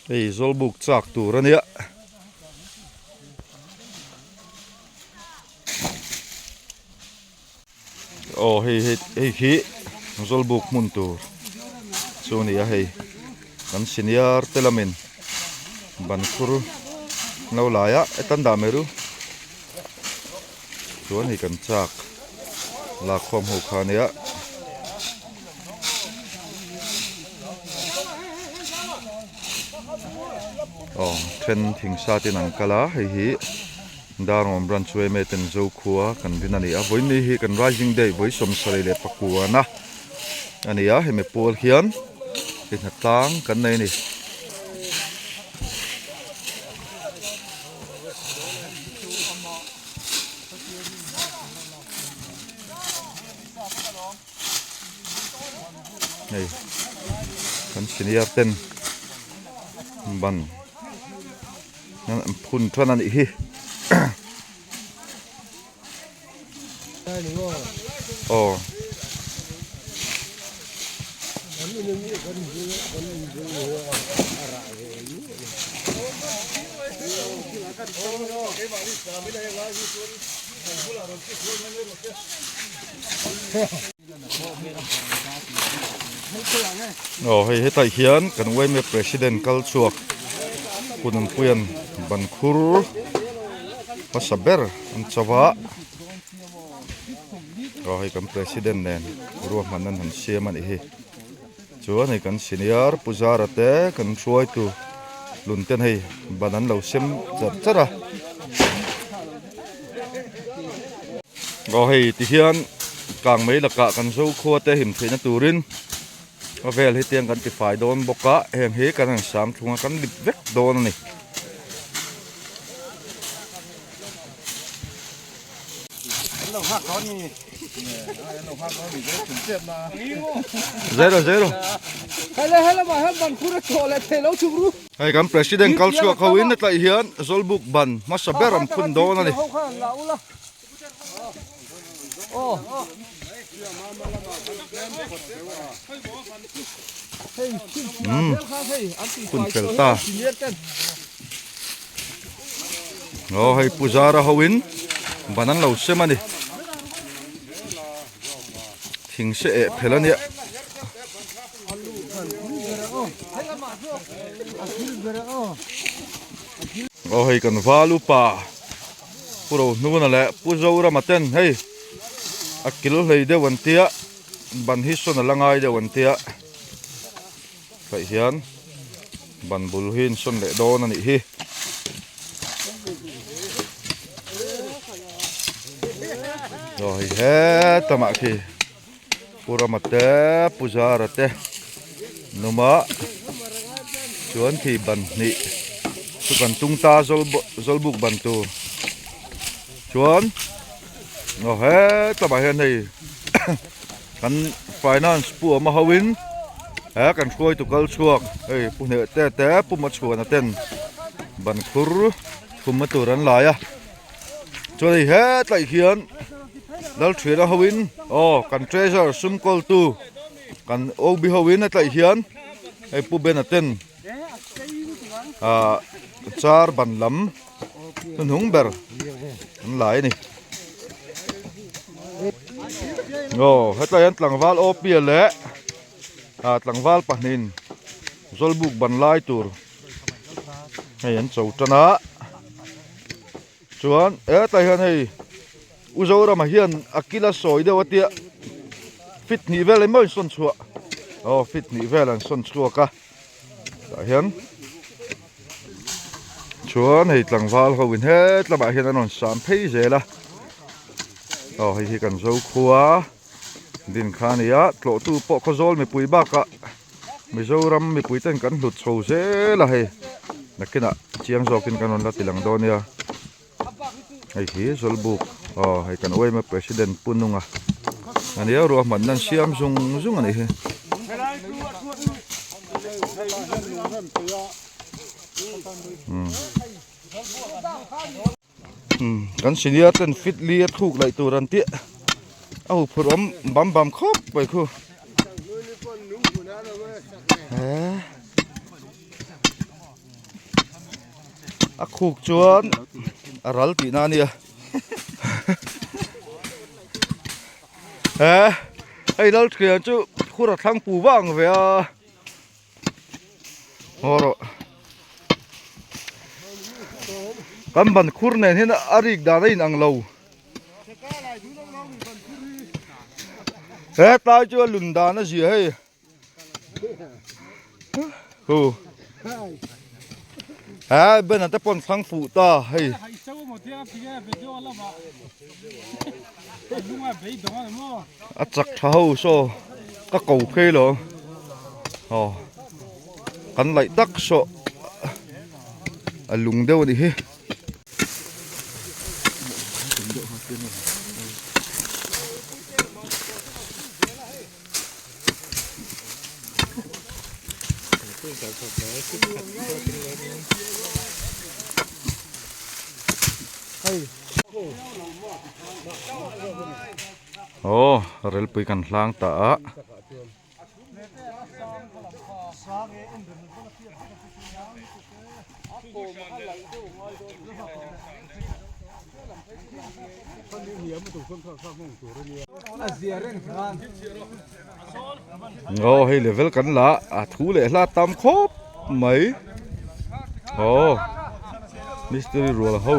Hei zawlbuk chak tur a nia. Aw hei hei hei khi zawlbuk hmun tur chu a ni a hei kan senior te lamin ban khur no laia hetan dah mai ru chuan hei kan chak lakkhawm ho kha a nia. Aw then thing sa ten an kal a hei hi Darngawm branch yma ten Zokhua kan rin a ni a vawiin ni hi kan rising day vawi sawmsarih leh pakuana a ni a hemi pawl hian inha tlang kan nei a ni. Hei kan senior ten ban an phun tan a nih hi aw. Aw hei hetah hian kan yma president kal chhuak Punanpuia'n ban khur hmasa ber an cho a aw hei kan president nen ruahman an han siam a nih hi chuan hei kan senior pu zara te kan hruaitu lun ten hei ban an lo sem char char a. Aw hei tihian kang mai lakah kan zo khua te him theihna turin a vel hi tiang kan tifai dawn bawk a heng hi kan han sam thlung a kan lip vek dawn a ni. Zero zero. Hei kan president kal chhuak ho in hetlai hian zawlbuk ban hmasa ber an phun dawn a ni. Umm phun fel ta. Aw hei puzara ho in ban an lo sem a ni. Thing se eh phel a nia. Aw hei kan val upa Pu Rohnuna leh Pu Zorama ten hei a kil hlei deuh an tia ban hi sawn a la ngai deuh an tia tah hian ban bul hi an sawn leh dawn a nih hi. Aw hei heta mah khi. Pu Rama te Pu Zara te numa chuan khi ban hnih chu kan tung ta zawlbuk ban tur chuan aw hetlaiah hian hei kan finance pu awm a ho in he kan hruaitu kal chhuak hei pu hneh te te pu Machhuana ten ban khur thum na tur an lai a chuan hei hetlaiah hian. Lalthiana hoin aw kan treasure sum kawltu kan OB hoin a tlaih hian hei Pu Bena ten ah char ban lam hnuhnung ber an lai a ni. Aw hetlai hian tlangval OP leh ah tlangval pahnihin zawlbuk ban lai tur hei an cho tan a chuan hetlai hian hei U Zorama hian a kil a sawi deuh a tia fit hnih vel emaw in sawn chhuah aw fit hnih vel an sawn chhuak a tah hian chuan hei tlangval ho in hetlamah hian an rawn sam phei zel a aw hei hi kan Zokhua din kha a ni a tlawhtu pawh Khawzawl mipui bakah Mizoram mipui ten kan hlut chho zel a hei nakinah chiang zawkin kan rawn la ti lang dawn nia. Hei hi Zawlbuk aw hei kan yma president Pu Nunga a nia ruahmanna an siam zung zung a nih hi. Kan senior ten fit li a thluk laih tur an tih a huphurh awm bam bam khawp mai khu. A khuk chuan a ral tihna a nia he hei lal thian chu khur a thlang pu vang ve a haw rawh kan ban khur nen hian a rik dan a inang lo hetlai chu a lun dan a zia hei. Hu. Ha ben ate pon thlang fu ta hei. A chak tha ho so ka ko phei lo. Oh. Kan laih tak so a lung deuh ani hi. Aw relpui kan hlang ta a. Aw hei level kan la a thu leh hla tam khawp mai aw mistiri rual ho.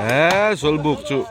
He Zawlbuk chu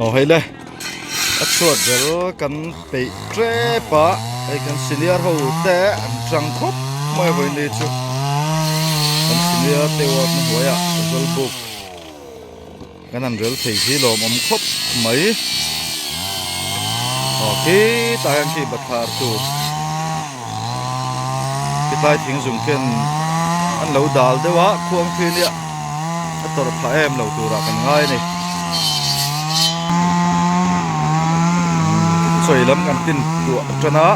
Aw hei le a chhuat vel kan peih tep a hei kan senior ho te an tang khawp mai a vawiin ni chu kan senior te uap na hnuaiah zawlbuk kan han rel thei hi lawmawm khawp mai aw khitah hian khi bathlar tur khitlai thing zung khian an lo dal deuh a khuang khi nia a tawrh phah em lo turah kan ngai a ni sawi lam kan tin tuah tan a.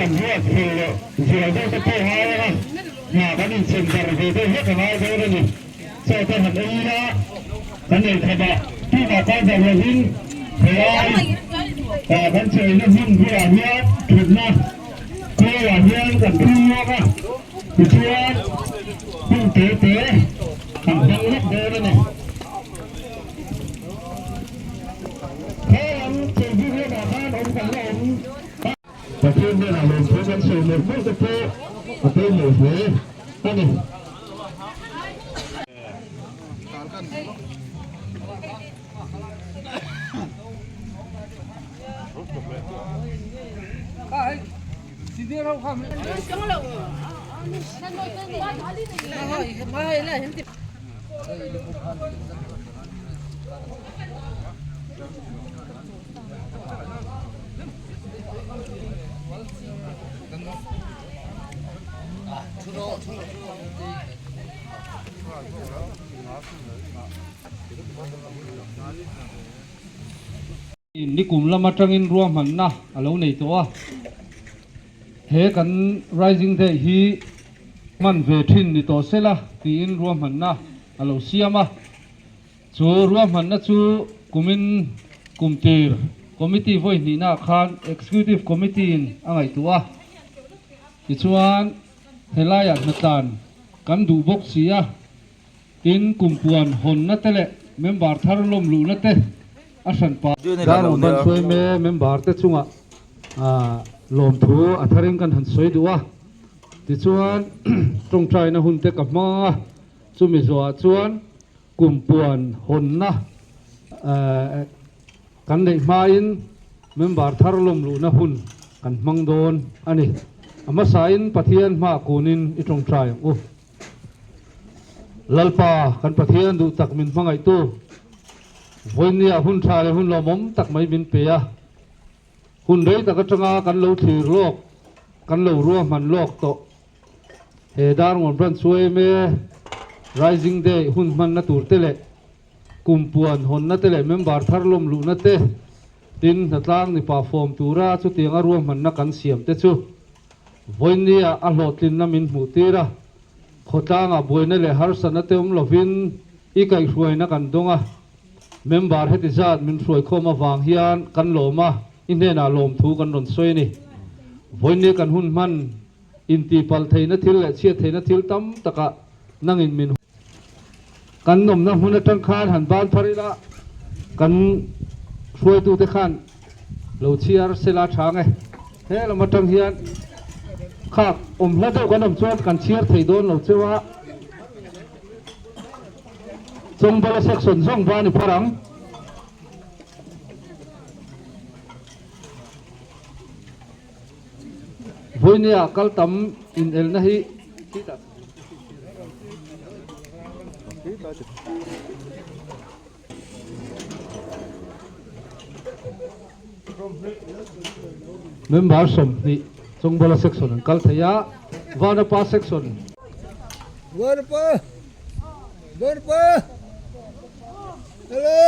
kan ruat fel leh zual deuh te pawh ngai ang a, hna kan inchhem darh ve deuh hlek a ngai dawn a ni. Chaw te han ei ila, kan ei khat ah tumah kal darh lovin helai ah kan chaw eina hmun bulah hian thutna khawl ah hian kan thu uak a, tichuan hun te te kan hmang lawk dawn a ni. He lam chawlhbuk lamah khan awm kan la awm a. Pathian hnenah lawmthu kan sawi mawlh mawlh te pawh a pawimawh hle a ni. Nikum lam atangin ruahmanna a lo nei tawh a, he kan Rising Day hi hman ve thin ni tawh sela tiin ruahmanna a lo siam a. Chu ruahmanna chu kumin kumtir Committee vawi hnihnaah khan Executive Committee in a ngaihtuah a, tichuan helaiah hnatlan kan duh bawk si a, tin kumpuan hawnna te leh member thar lawm luhna te a hranpa. Darung ban hruai me member te chungah lawmthu a tharin kan han sawi duh a, tichuan tawngtaina hun te ka hmang a, chumi zawhah chuan Kumpuan hawnna kan neih hmain member thar lawm luhna hun kan hmang dawn a ni. A hmasain Pathian hma kunin i tawngtai ang u. Lalpa, kan Pathian duh tak min hmangaihtu, vawinia hun tha leh hun lawmawm tak mai min pe a. Hun rei tak atanga kan lo thlir lawk, kan lo ruahman lawk tawh. He Darngawn Branch yma Rising Day hun hmanna tur te leh kumpuan hawnna te leh member thar lawm luhna te tin hnatlang nipa fawm tura chutianga ruahmanna kan siam te chu vawinia a hlawhtlinna min hmuh tir a, khawtlangah buaina leh harsatna te awm lovin i kaihhruaina kan dawng a, member heti zat min hruaikhawm avang hian kan lawm a, i hnenah lawmthu kan rawn sawi a ni. Vawinia kan hun hman. Intihpalh theihna thil leh chhiat theihna thil tam takah nangin min kan nawmna hmun atang khan han ban phar ila, kan hruaitute khan lo chhiar sela tha nge. He lam atang hian khak awm hla deuh kan awm chuan kan chhiar thei dawn lo cheu a, Chawngbala section zawng va ni phar ang. Vawinia kal tam inelna hi Member 20 Chawngbawla section an kal thei a, Vanapa section. Vanapa! Vanapa! Hello!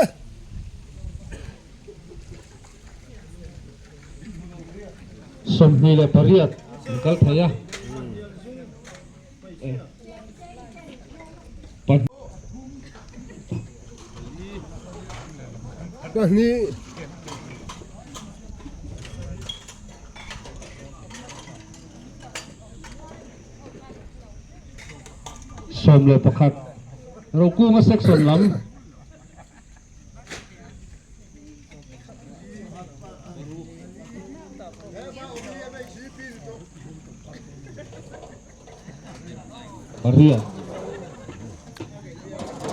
28 an kal thei a. Pahnih. 11 Rokunga section lam. Maria.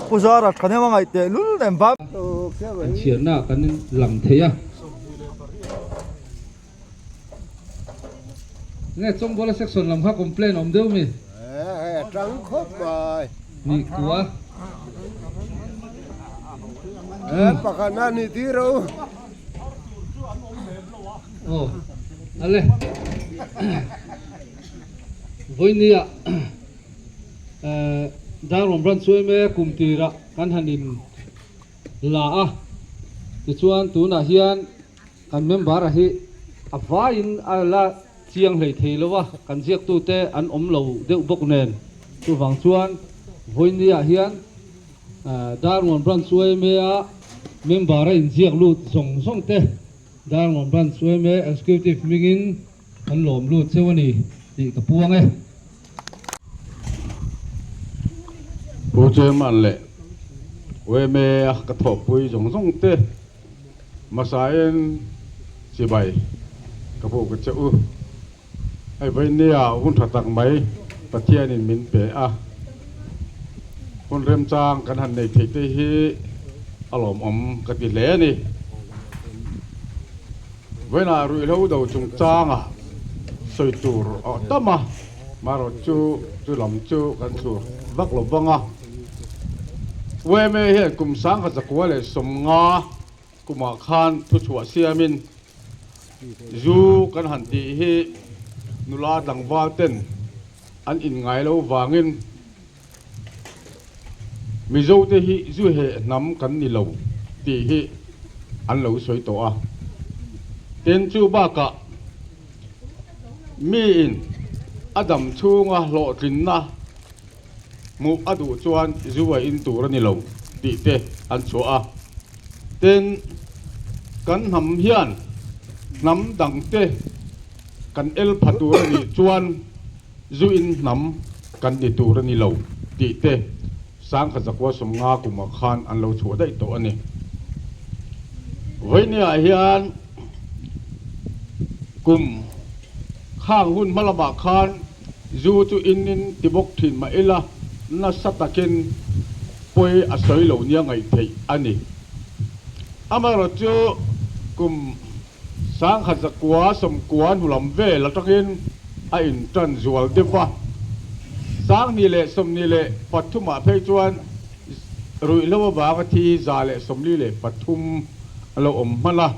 Pu Zara tha nem a ngaih teh lul nem va. Kan chhiarna ah kan lang thei a. Nge Chawngbawla section lam kha complain awm deuh mi? Eh, tang khawp mai. Ni kua. Eh, pakhat na ni ti ro. Oh, ale. Vawinia eh Darwm Branch yma kum tirah kan han in la a. Tichuan tunah hian Kan member a hi a vaiin a la chiang hlei thei lo a, kan ziaktute an awm lo deuh bawk nen. Chuvang chuan vawinia hian Darngawn Branch yma member a inziak lut zawng zawng te Darngawn Branch yma Executive hmingin kan lawm lut cheu a ni tih ka puang e. Pu Chairman leh yma a ka thawhpui zawng zawng te hmasain chibai ka buk a che u. Hei vawinia hun tha tak mai Pathianin min pe a, hun remchang kan han nei theih te hi a lawmawm ka ti hle a ni. Vawiinah ruihhlo do chungchangah sawi tur a tam a, marawh chu chu lam chu kan thlur vak lo vang a. Yma hian kum 1950 kumah khan thuchhuah siamin Zu kan han tih hi nula tlangval ten an inngai lo vangin Mizo te hi zu heh hnam kan ni lo tih hi an lo sawi tawh a. Tin, chu bakah miin a dam chhunga hlawhtlinna hmuh a duh chuan zu a in tur a ni lo tih te an chhuah a. Tin, kan hnam hian hnam dangte kan el pha tur a nih chuan zu in hnam kan ni tur a ni lo tih te 1950 kumah khan an lo chhuah daih tawh a ni. Vawinia hian kum khang hun hma lamah khan Zu chu in in ti bawk thin mah ila, nasa takin pawi a sawi lo nia ngaih theih a ni. Amaherawh chu kum 1990 hnu lam vel atangin a intan zual deuh va, 2023 ah phei chuan ruihhlo avanga thi 143 a lo awm hman a.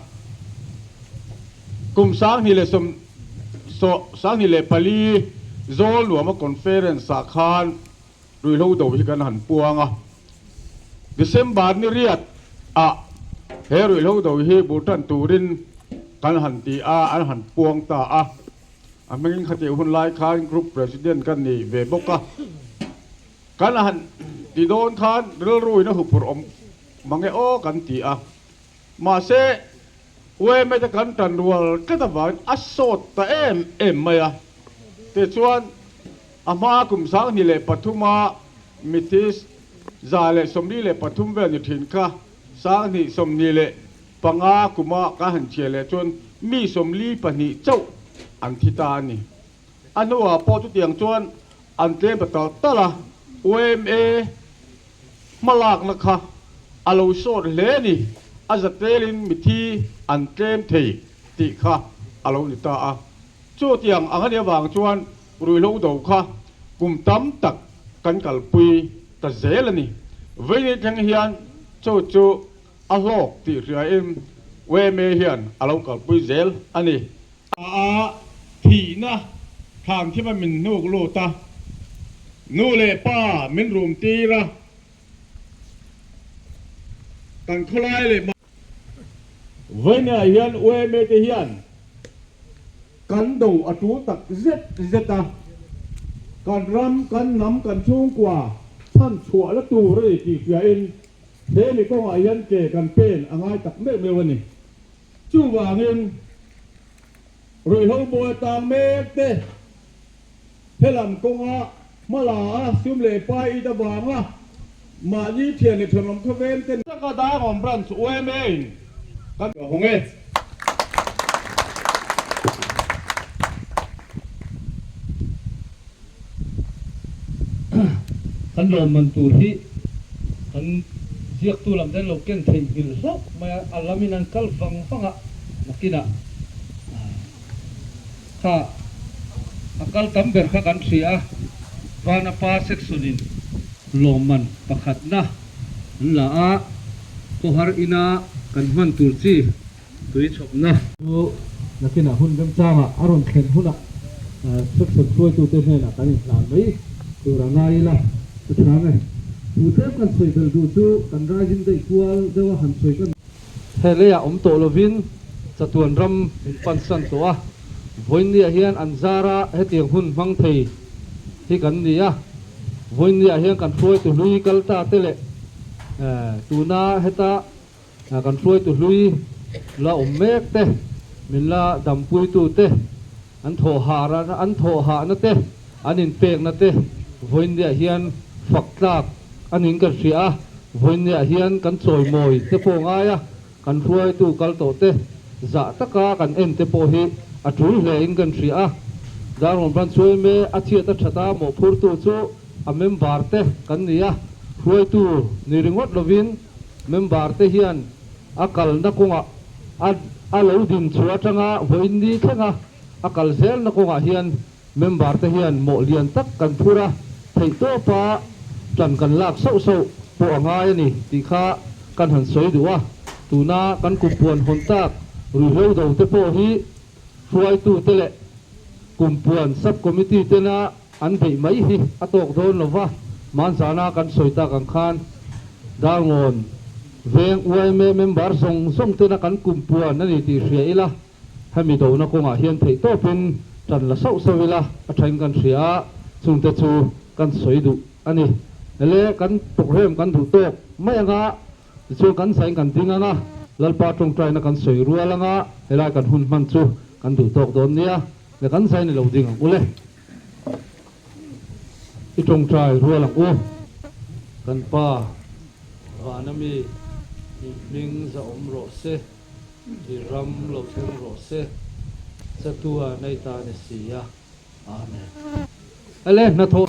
Kum 2004 Zawl nuama conference ah khan ruihhlo do hi kan han puang a. December ni riat ah he ruihhlo do hi bul tan turin kan han ti a, an han puang ta a. A hmingin khatih hun lai khan group president ka ni ve bawk a. Kan han ti dawn khan rilru in a huphurh awm mange aw kan ti a. Mahse, UMA te kan tan rual tlat avangin a sawt ta em em mai a. Tichuan, a hma kum 2003 a mithi 143 vel ni thin kha 2025 kuma kan han chhiar leh chuan mi 42 chauh an thi ta a ni. A hnuah pawh chutiang chuan an tlem ta tal tal a, UMA hmalakna kha a lo sawt hle a ni, a zatelin mithi an tlem thei tih kha a lo ni ta a. Chutiang ang a nih avang chuan ruihhlo do kha kum tam tak kan kalpui ta zel a ni. Vawiin thleng hian chu chu a hlawk tih hriain yma hian a lo kalpui zel a ni. A thihna thlan thim a min hnuk lut a, nu leh pa min rum tir a, kan khawlai leh Vawinia hian yma te hian kan do a tul tak zet zet a, kan ram, kan hnam, kan chhungkua chhan chhuah la tur a ni tih hriain he mi kawngah hian ke kan pen a ngai tak meuh meuh a ni. Chuvangin, ruihhlo buai tang mek te helam kawnga hmala a sum leh pai it avanga mahni thian leh thenawm khawvel te taka Darngawm Branch yma in kan hawng e. Kan lawmman tur hi kan ziaktu lam te an lo ken theih nghilh hlauh mai a, a lamin an kal vang vang a, nakinah kha a kal tam ber kha kan hria a, Vanapa section in lawmman pakhatna an la a, khawhar ina kan hman tur chi Tui chhawpna chu nakinah hun remchangah a rawn thlen hunah section hruaitute hnenah kan inhlan mai tur a ngai ila ka chhang e. Chu tlem kan sawi belh duh chu kan rising day kual deuha han sawi kan. He leiah awm tawh lovin chatuan ram min pansan tawh a. Vawiinniah hian an zara hetiang hun hmang thei hi kan ni a. Vawiinniah hian kan hruaitu hlui kal ta te leh tuna heta kan hruaitu hlui la awm mek te, min la dampuitu te, an thawh hah an thawh hahna te, an inpekna te vawiinniah hian fak tlak a niin kan hria a. Vawiinniah hian kan chawimawi te pawh ngai a. Kan hruaitu kal tawh te zah taka kan en te pawh hi a tul hle in kan hria a. Darngawn Branch yma a chhiat a that a mawhphurtu chu a member te kan ni a, hruaitu ni ringawt lovin member te hian a kalna kawngah a a lo din chhuah atanga vawiin ni thlenga a kal zelna kawngah hian Member te hian mawh lian tak kan phur a, theihtawpa tan kan lak sauh sauh pawh a ngai a ni tih kha kan han sawi duh a. Tuna kan kumpuan hawn tak ruihhlo do te pawh hi hruaitute leh kumpuan sub-committee tena an beih mai hi a tawk dawn lo va, hmanzana kan sawi tak ang khan Darngawn veng yma member zawng zawng tena kan kumpuan a ni tih hria ila. Hemi dona kawngah hian theih tawpin tan la sauh sauh ila a thain kan hria a, chungte chu kan sawi duh a ni. Ele kan program kan duh tawk mai anga, tichuan kan zain kan ding anga, Lalpa tawngtaina kan sawi rual anga, helai kan hun hman chu kan duh tawk dawn nia, le kan zain i lo ding ang u le. I tawngtai rual ang u. Kan Pa, vana mi i hming za awm rawh se. I ram lo thleng rawh se, chatua nei ta ni si a. Amen. Ele hnathawh.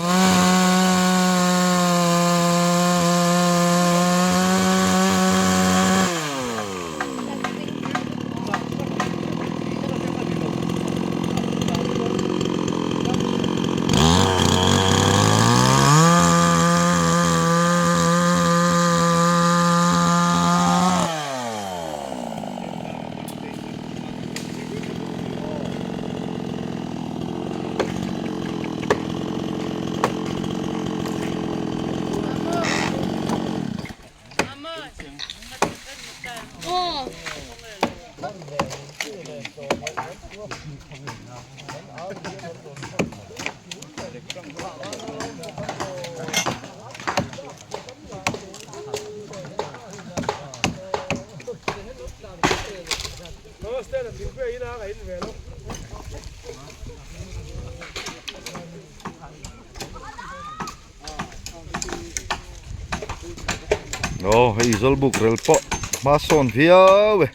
Aw hei zawlbuk rel pawh hma sawn viau e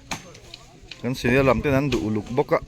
kan senior lam ten an duh uluk bawk a.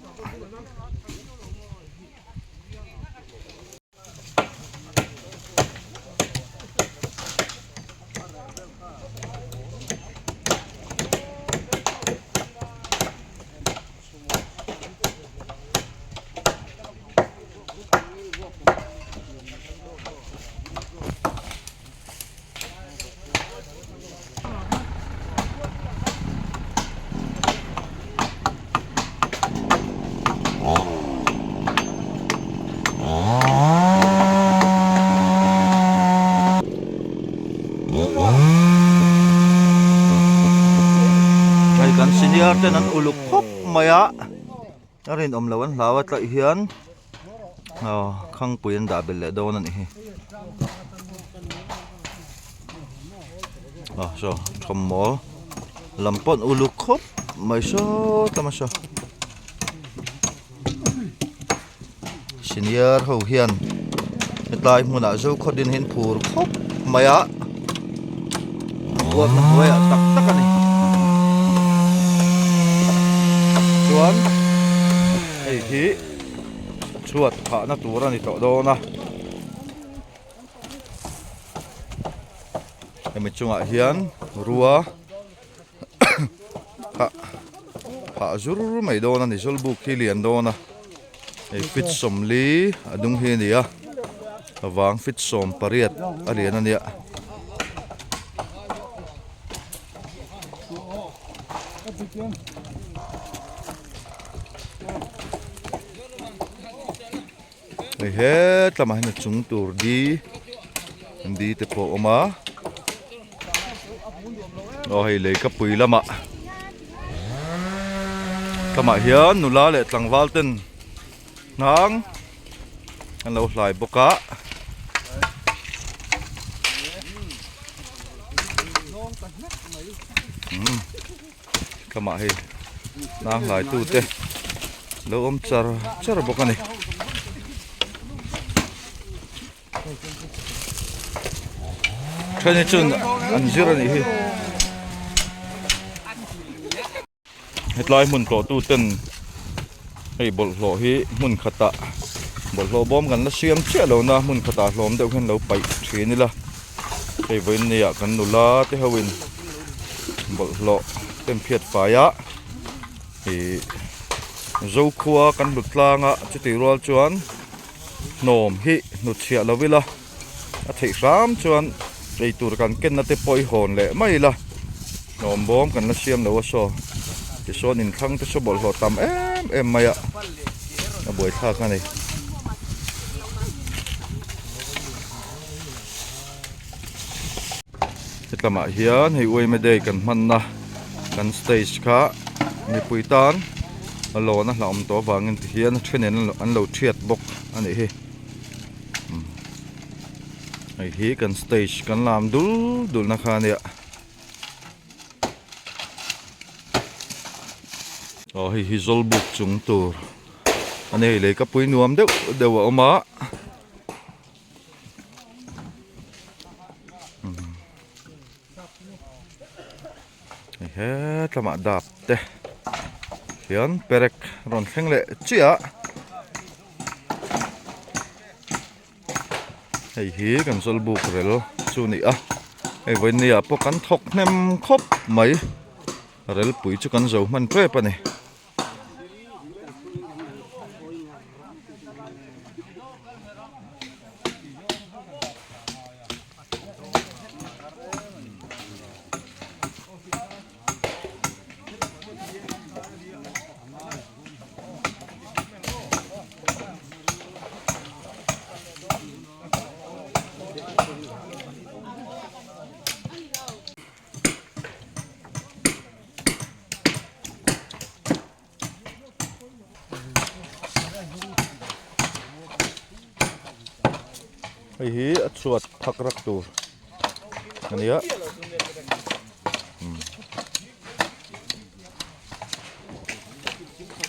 Hei kan senior ten an uluk khawp mai a a rinawm loh an hlau a tlaih hian aw khangpui an dah belh leh dawn a nih hi aw saw thawmhnaw lam pawn uluk khawp mai saw tlama saw senior ho hian hetlai hmunah zo khawtin hian phur khawp mai a uapna hnuaiah tak tak a ni chuan hei hi chhuat phahna tur a ni tawh dawn a. Hemi chungah hian rua phah phah zur mai dawn a ni zawlbuk hi lian dawn a hei feet sawmli a dung hi a ni a avang feet 18 a lian a nia. Hei hetlamah hian a chung tur di di te pawh a awm a aw hei leikapui lamah tlamah hian nula leh tlangval ten. Hnang an lo hlai bawk a. Umm tlama hei hnang hlai tu te lo awm char char bawk a ni. Then hi chuan an zir a nih hi. Hetlai hmun tlawh tu ten hei bawlhhlawh hi hmun khatah bawlhhlawh bawm kan la siam chiah lo na hmun khatah hlawm deuh hian lo paih thin ila hei vawiin ni ah kan nula te ho in bawlhhlawh ten phiat fai a ih zokhua kan hlut tlang a chutih rual chuan hnawm hi hnutchhiah lo ila a theih hram chuan eitur kan kenna te pawh i hawn leh mai ila hnawm bawm kan la siam lo a saw tichuan inthlang te saw bawlhhlawh tam em em mai a a buaithlak a ni. Hetlamah hian hei Uaime Day kan hmanna kan stage kha mipui tan a lawn a hlauhawm tawh avangin tihian a then in an lo thiat bawk a nih hi hei hi kan stage kan lam dul dul na kha a nia aw hei hi zawlbuk chung tur a ni hei leikapui nuam deuh deuh a awm a. He tlama dap te hian perek rawn thleng leh chiah a hei hi kan zawlbuk rel chu a ni a hei vawiin ah pawh kan thawk hnem khawp mai relpui chu kan zo hman tep a ni. Hei hi a chhuat phak rak tur a ni a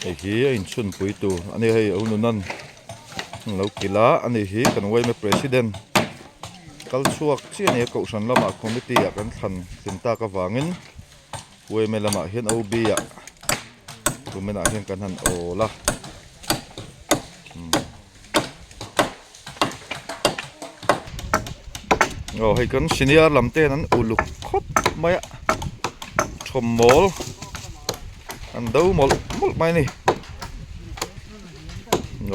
hei hi a inchhunpui tur a ni hei a hununan an lo kilh a ani hi kan yma president kal chhuak chiah a ni a kohhran lamah committee ah kan thlan tlin tak avangin yma lamah hian OB ah tumenah hian kan han awl a aw hei kan senior lam te hian an uluk khawp mai a thawmmawl an do mawlh mawlh mai a ni.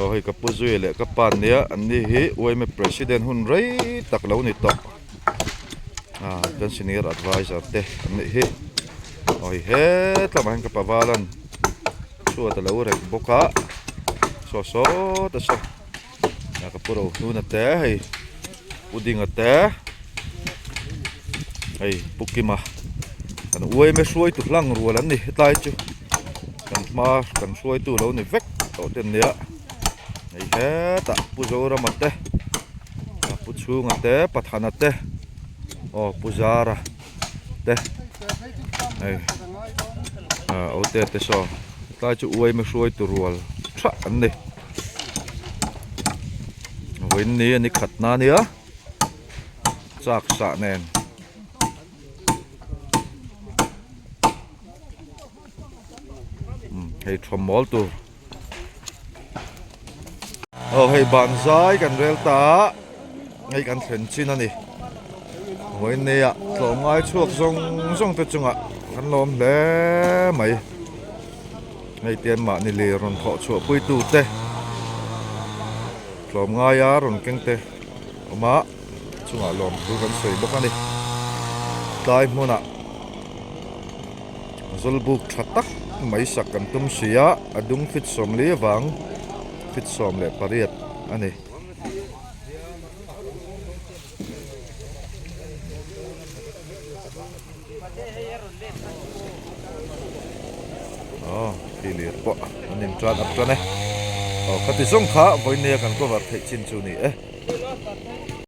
Aw hei ka pu zui leh ka pa nia an ni hi yma president hun rei tak lo ni tawh ah kan senior adviser te an nih hi aw hei hetlamah hian ka pa valan chhuat a lo rek bawk a saw sawt a saw ah ka pu rohnuna te hei pu dinga te hei pu kima kan yma hruaitu hlang rual an ni hetlai chu. Kan hma kan hruaitu lo ni vek tawh te ania hei hetah Pu Zorama te Pu Chhunga te Pathana te aw Pu Zara te hei ah Ote te saw tlai chu uaima hruaitu rual tha an ni vawiin ni a ni khat na ania chak sah nen. Hei thawm mawl tur aw hei ban zai kan rel ta a hei kan thlen chin a ni vawiin nei ah tlawmngai chhuak zawng zawng te chungah kan lawm hle mai hei te mahni lir rawn thawh chhuah pui tu te tlawmngaia rawn keng te awm a. Chungah lawmthu kan sawi bawk a ni. Tlai hmunah zawlbuk tha tak mai sak kan tum si a, a dung fit 40 avang fit 18 a ni. Aw khi lir pawh an in tan up tan e. Aw khati zawng kha vawinia kan cover theih chin chu ni e.